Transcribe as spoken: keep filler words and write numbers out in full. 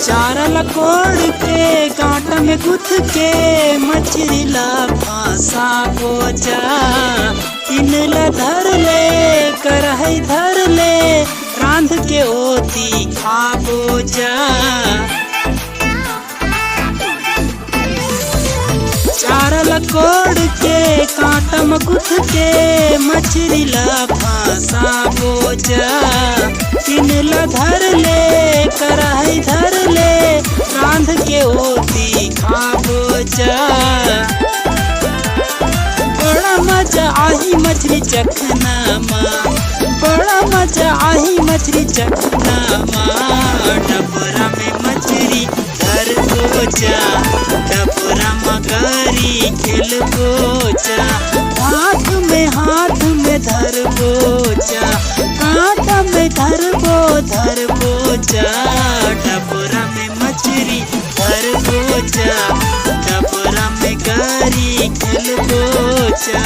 चारा ल कोड़ के, कांटा में गुथ के, मछरी ला फंसाबो जा। तीन ल धर ले, कराही धर ले, रांध के ओती खाबो जा। चारा ल कोड़ के, कांटा म गुथ के, मछरी ल फंसाबो जा। तीन ल धर ले, कराही धर ले, रांध के ओती खाबो जा। बड़ा मजा आही मछरी चखना मा, बड़ा मजा आही मछरी चखना मा। डबरा में मछरी धरबो जा, डबरा म गारी खेलबो जा। हाथ में, हाथ में धरबो जा, कांटा में धरबो, धरबो जा। डबरा में मछरी धरबो जा, डबरा में गारी खेलबो जा।